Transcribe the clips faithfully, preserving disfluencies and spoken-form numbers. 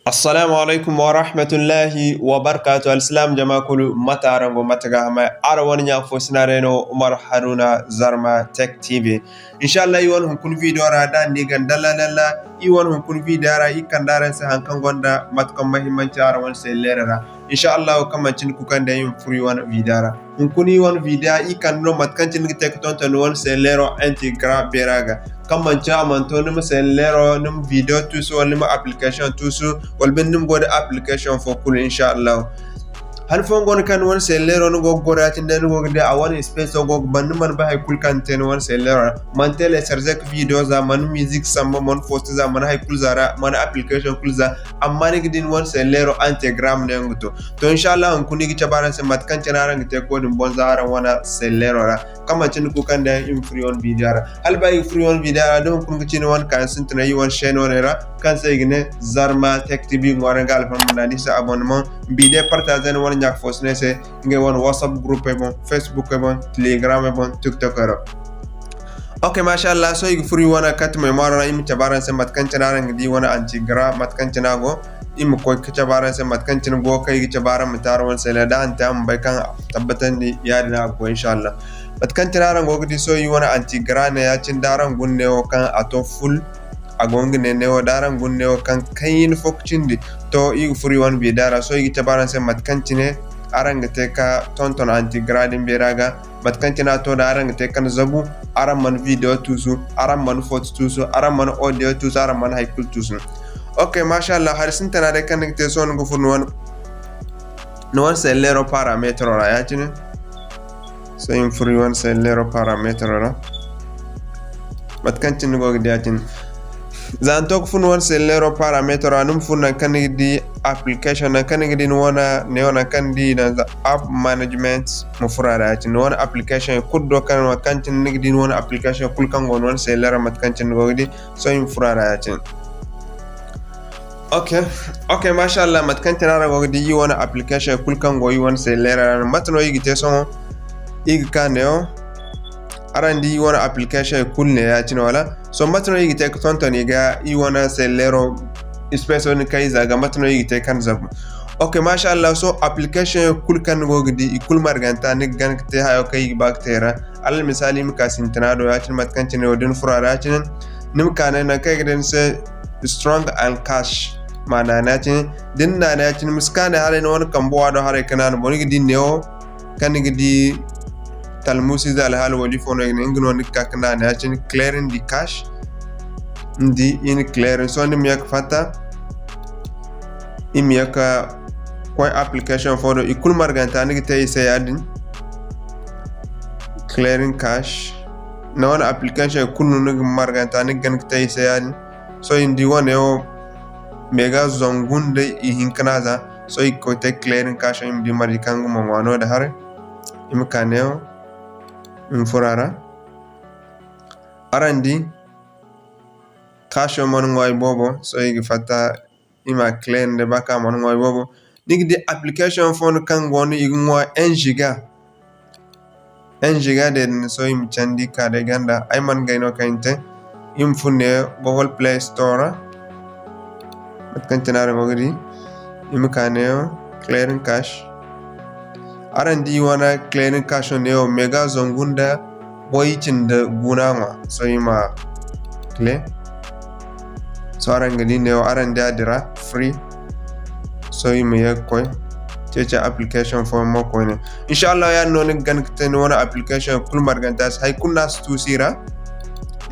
Assalamu alaikum wa rahmatullahi wa barakatuh. Alsilaam jama kulu, mate araŋ go, mate ga hamay? Araŋ wane ɲa fo sinaray no, Umar Haruna, Zarma Tech T V. Insha Allah, i wane hunkuna video ra, da ni gana dalla dalla, i wane hunkuna video ra, i kande araŋ se haŋ kaŋ gonda mate kaŋ muhimmanci araŋ wane selleero ra. Insha Allah, kaŋ manci ni kukandi, i ma furo i wane video ra. Hunkuna i wane video, i kande no mate kaŋ cine ni ga te ka tonton ni wane selleero integra beera ga. Kaŋ manci a mana to ni ma selleero, ni ma video tuusu, wala ni ma application tuusu, wala binde ni ma go da application fo kulu, insha Allah. Han fooyaŋ go no kaŋ ni wane selleero ni go ga goro ya-cine day, ni go ga di a wane space go ga ban, ni mana bay hay kulu kaŋ ni te ni wane selleero ra. Mana télécharger ka video za, mana music samba, mana photo za, mana hay kulu za ra, mana application kulu za, amma ni ga di ni wane selleero integra ma ne nga to. To, insha Allah, hunkuna i ga cabe araŋ se mate kaŋ cine araŋ ga te ka wo-din boŋ za araŋ wane selleero ra. Kaŋ manci ni kukandi yaŋ, i ma furo i wane video ra. Hala ba i ga furo i wane video ra, da hunkuna ga ci ni wane kaayaŋ sintina i wane chaîne wane ra, kaŋ se i ga ne Zarma Tech T V, ŋwaaray ga alfaham muna ni se abonnement, video partager ni wane ɲa fo sinaray se, ngey wane WhatsApp group ay boŋ, Facebook ay boŋ, Telegram ay boŋ, TikTok ay ra. Ok, masha Allah, sohõ i ga furo i wane carte mémoire ra, i ma cabe araŋ se mate kaŋ cine araŋ ga di wane integra, mate kaŋ cine a go, i ma koy ka cabe araŋ se mate kaŋ cine go kaŋ i ga cabe araŋ ma te araŋ wane selleero da a na te a ma bay kaŋ a tabbatandi ya-din a ga goy, insha Allah. Mate kaŋ cine araŋ go ga di sohõ i wane integra ne ya-cine da araŋ guna neewo kaŋ a to full, a go nga ne neewo da araŋ guna neewo kaŋ kayna fo ga cindi, to, i ga furo i wane video ra. Sohõ i ga cabe araŋ se mate kaŋ cine araŋ ga te ka tonton integra din beera ga, mate kaŋ cine a to da araŋ ga te kaŋ zabu, araŋ mana video tuusu, araŋ mana photo tuusu, araŋ mana audio tuusu, araŋ mana hay kulu tuusu. Ok, masha Allah, hari sintina day kaŋ ni ga te sohõ ni ga furo ni wane, ni wane selleero parametro ra ya-cine. Sohõ i ma furo i wane selleero parametro ra. Mate kaŋ cine ni go ga di ya-cine. Za ni to ka furo ni wane selleero parametro ra, ni ma furo nangu kaŋ ni ga di application, nangu kaŋ ni ga di ni wane, neewo nangu kaŋ ni di nangu app management, ma furo a ra ya-cine. Ni wane application kulu do kaŋ, nangu kaŋ cine ni ga di ni wane application kulu kaŋ go ni wane selleero ra, mate kaŋ cine ni go ga di. Sohõ i ma furo a ra ya-cine. Ok, ok, masha Allah, mate kaŋ cine araŋ go ga di, i wane application kulu kaŋ go i wane selleero ra no. Mate no i ga te sohõ? I ga ka neewo, araŋ di i wane application kulu ne ya-cine wala? Sohõ mate no i ga te ka tonton i ga i wane selleero space wo-din kaŋ i za ga, mate no i ga te kaŋ zabu? Ok, masha Allah, sohõ application kulu kaŋ ni go ga di, i kulu marganta ni ga gana ka te hayo kaŋ i ga ba ka te ra. Alal misaali, i ma ka sintina do, ya-cine mate kaŋ cine wo da ni furo a ra ya-cine, ni ma ka ne nangu kaŋ i ga ne ni se strong and cache. Ma naana ya-cine, da ni naana ya-cine, ma si ka ne haray ni wane kambe wa do haray ka naana boŋ, ni ga di neewo kaŋ ni ga di talmusi ize alhaali wala ifo no i ga ne, nga no ni ga ka ka naana ya-cine clearing the cache. Ni di i na clearing. Sohõ ni ma ye ka fatta, i ma ye ka koy application fo do, i kulu marganta ni ga te i se ya-din. Clearing cache. Ni wane application kulu no ni ga marganta ni ga gana ka te i se ya-din. Sohõ i ma di wane wo, mega zangu nda ihinka no a za. Sohõ i ga koy te clearing cache, i ma di marje kaŋ nga mo ŋwa no-din haray. I ma ka neewo, i ma furo a ra. Araŋ di, cache mana ŋwa iboobo, sohõ i ga fatta, i ma clear nda ba kaŋ a mana ŋwa iboobo. Ni ga di application fo no kaŋ go no i ga ŋwa un giga. Un giga day din, sohõ i ma candi ka day ganda. Ay mana gay no kaŋ i te. I ma furo ne Google Play Store ra. Mate kaŋ cine araŋ go ga di, i ma ka neewo clearing cache. Araŋ di i wane clearing cache neewo mega zangu nda way cindi guna ŋwa. Sohõ i ma clear. Sohõ araŋ ga di neewo, araŋ di a dira free. Sohõ i ma ye ga koy ceeci application fooyaŋ mo koyne. Insha Allah, ya-din no ni ga gana ka te ni wane application kulu marganta se. Hay kulu no a si tuusu i ra.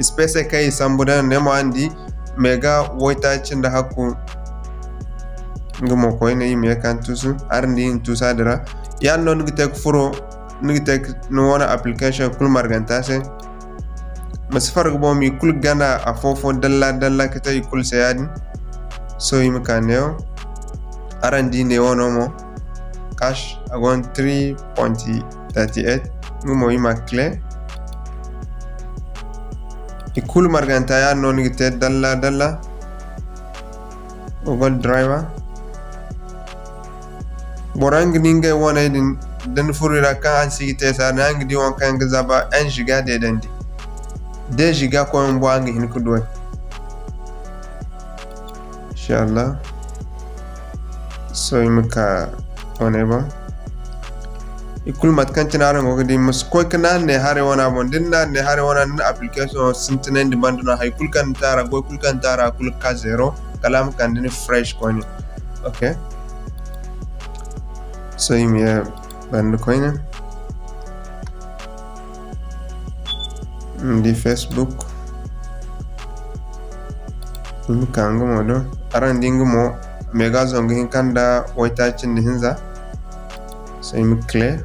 Space kaŋ i sambu day no, ne mo araŋ di mega waytaaci nda hakku. Nga mo koyne i ma ye ka tuusu. Araŋ di i na tuusu a dira. Ya-din no ni ga te ka furo, ni ga te ka ni wane application kulu marganta se. Ma si farga boŋ, ma i kulu gana afo-fo dalla-dalla ka te i kulu se ya-din. Sohõ i ma ka neewo. Araŋ di neewo no mo. Cache, a go no three point thirty-eight. Nga mo i ma clear. I kulu marganta ya-din no ni ga te dalla-dalla. Google Drive. Boro yaŋ ga di ngey waney din, da ni furo i ra kaŋ araŋ si ga te saara, yaŋ ga di waŋ kaŋ yaŋ ga zaaba un giga deedandi. Deux giga koy bumbo araŋ ga hin ka du. Insha Allah. Sohõ i ma ka wane boŋ. I kulu mate kaŋ cine araŋ go ga di, ma si koy ga naanay haray wana boŋ. Da ni naanay haray wana, ni na application sintinandi banda no, hay kulu kaŋ ni te a ra, goy kulu kaŋ ni te a ra, kulu ga ka zero, kala a ma kande ni fresh koyne. Ok. Sohõ i ma ye banda koyne. Ni di Facebook. I ma ka nga mo do. Araŋ di nga mo, mega zangu hinka nda waytaaci nda hinza. Sohõ i ma clear.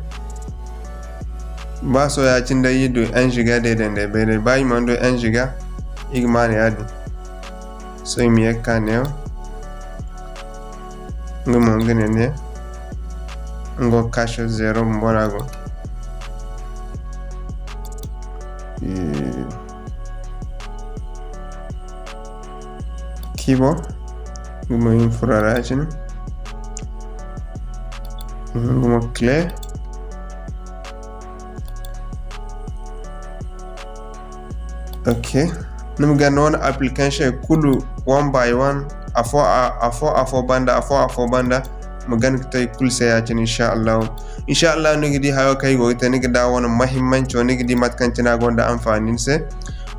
Ba sohõ ya-cine day i du un giga day day day bay day. Ba i mana du un giga, i ga maanu ya-din. Sohõ i ma ye ga ka neewo. Nga mo nga ne ne. Nga wo cache zero bumbo no a go. Eh, keyboard. Nga mo i ma furo a ra ya-cine. Mhm, nga mo clear. Ok. Ni ma gana wane application kulu one by one, afo, a-, afo, afo banda, afo, afo banda, ma gana ga te i kulu se ya-cine, insha Allah. Insha Allah, ni ga di hayo kaŋ i go ga te, ni ga di a wane mahimmanco, ni ga di mate kaŋ cine a gonda anfaani ni se.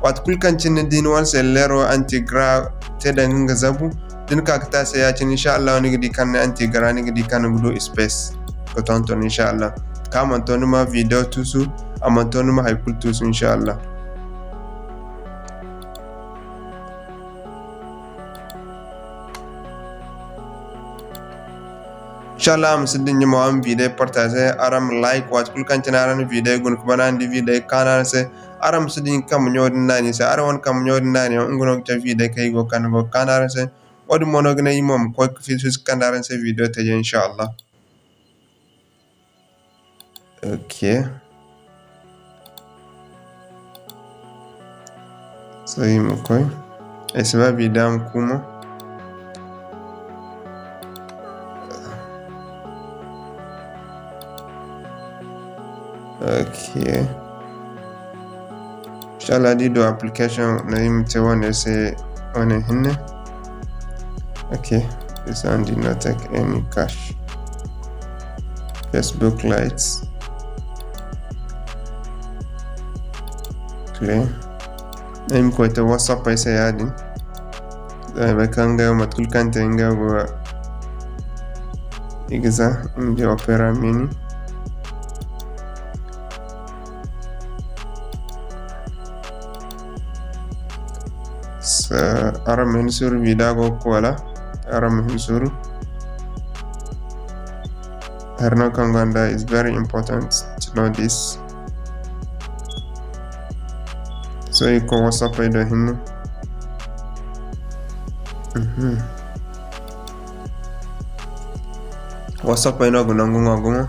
Waati kulu kaŋ cine ni di ni wane selleero antigra te danga nga zabu, da ni ka ga te a se ya-cine, insha Allah, ni ga di kaŋ ni antigra, ni ga di kaŋ ni ga du space ga tonton, insha Allah. Kaŋ a mana to ni ma video tuusu, a mana to ni ma hay kulu tuusu, insha Allah. Insha Allah, a ma si dinya mo, araŋ ma video partager, araŋ ma like, waati kulu kaŋ cine araŋ na video guna ga ban, araŋ di video kaanu araŋ se, araŋ ma si dinya kambe ɲo din naani se, araŋ wane kambe ɲo din naani yaŋ, nga no ga cabe video kaŋ i go ga kande go ga kaanu araŋ se. Wo-din mo no ga naŋ i mo ma koy ga fisu kande araŋ se video taji, insha Allah. Ok. Sohõ i ma koy. Ay si ba video ma ku mo. Ok. Insha Allah, da i du application no i ma te wane se wane hinne. Ok, this one did not take any cache. Facebook Lite. Clear. Ay ma koy te WhatsApp ay se ya-din. Ay bay kaŋ nga mate kulu kaŋ te nga go ga, i ga za, i ma di Opera Mini. Araŋ ma hin suuru video go ga ku wala? Araŋ ma hin suuru. Hari no kaŋ gonda is very important to know this. Sohõ i ga koy WhatsApp ay do hinne. Mhm. WhatsApp ay no ga nangu ŋwa gumo.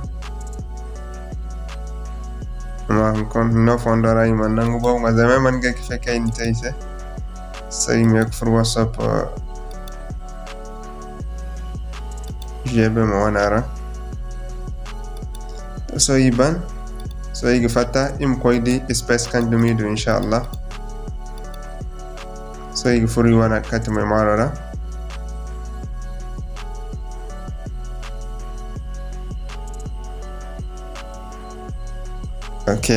Amma hunkuna no fondo ra i mana nangu boobo ŋwa, zama ay mana gay ga fake ay na te i se. Sohõ i ma ye ga furo WhatsApp, uh, G B ma wana ra. Sohõ i ban, sohõ i ga fatta, i ma koy di space kaŋ dumi du, insha Allah. Sohõ i ga furo i wane carte mémoire ra. Ok.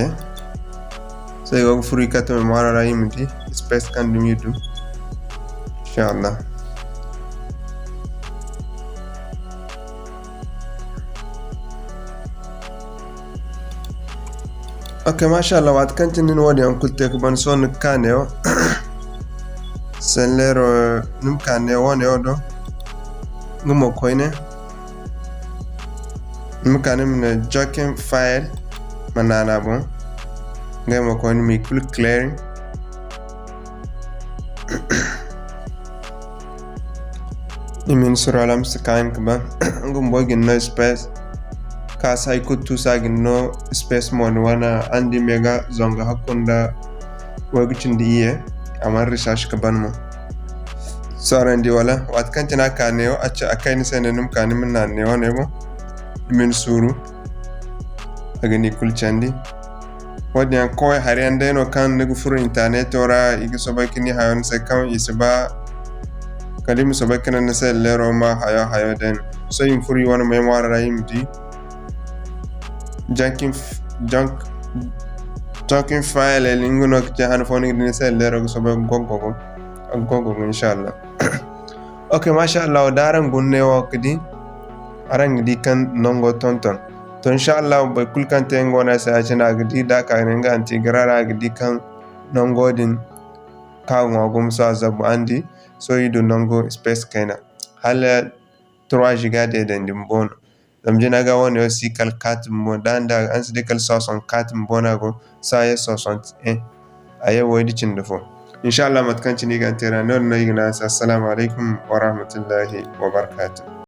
Sohõ i go ga furo i carte mémoire ra, i ma di space kaŋ dumi du. Insha Allah. Ok, masha Allah, waati kaŋ cine ni na wo-din yaŋ kulu te ga ban, sohõ ni ga ka neewo. Selleero, ni ma ka neewo wane wo do. Nga mo koyne. Ni ma ka ni ma ne jokin file ma naana boŋ. Ngey mo koyne ma i kulu clearing. I ma hin suuru hala ma si ka hin ga ban. Nga bumbo ga ni no space. Ka si hay kulu tuusa ga ni no space mo ni wane araŋ di mega zangu hakku nda waygu cindi iyye. A mana recherche ga ban mo. Sohõ araŋ di wala? Waati kaŋ cine a ka neewo, a kay ni se ne ni ma ka ni ma naana neewo ne boŋ. Ni ma hin suuru. A ga ni kulu candi. Wo-din yaŋ kaway hari yaŋ day no kaŋ ni ga furo interneto ra, i ga soobay ga ni hayo ni se kaŋ i si ba kala i ma soobay ga naŋ ni se laleero ma hayo hayo day no. Sohõ i ma furo i wane mémoire ra i ma di. Junkin junkin token file nga no ga te han fo ni ga di ni se leero ga soobay gogo gogo inshallah. Ok, masha Allah, da araŋ guna ne wo ga di, araŋ ga di kaŋ nango tonton. To inshallah, boro kulu kaŋ te nga wane se a cine a ga di da ka ne nga anti gara ra a ga di kaŋ nango din ka ŋwa gumo so a zabu andi. Sohõ i du nango space kayna hala trois giga de daŋ din bono. Zama jina ga wane wo si kala quatre mbo da nda an si di kala soixante-quatre mbo no a go. Sohõ a ye soixante-un, a ye woydi cindi fo. Inshallah, mate kaŋ cine i ga te ra no din no i ga ne a se assalamu alaykum wa rahmatullahi wa barakatuh.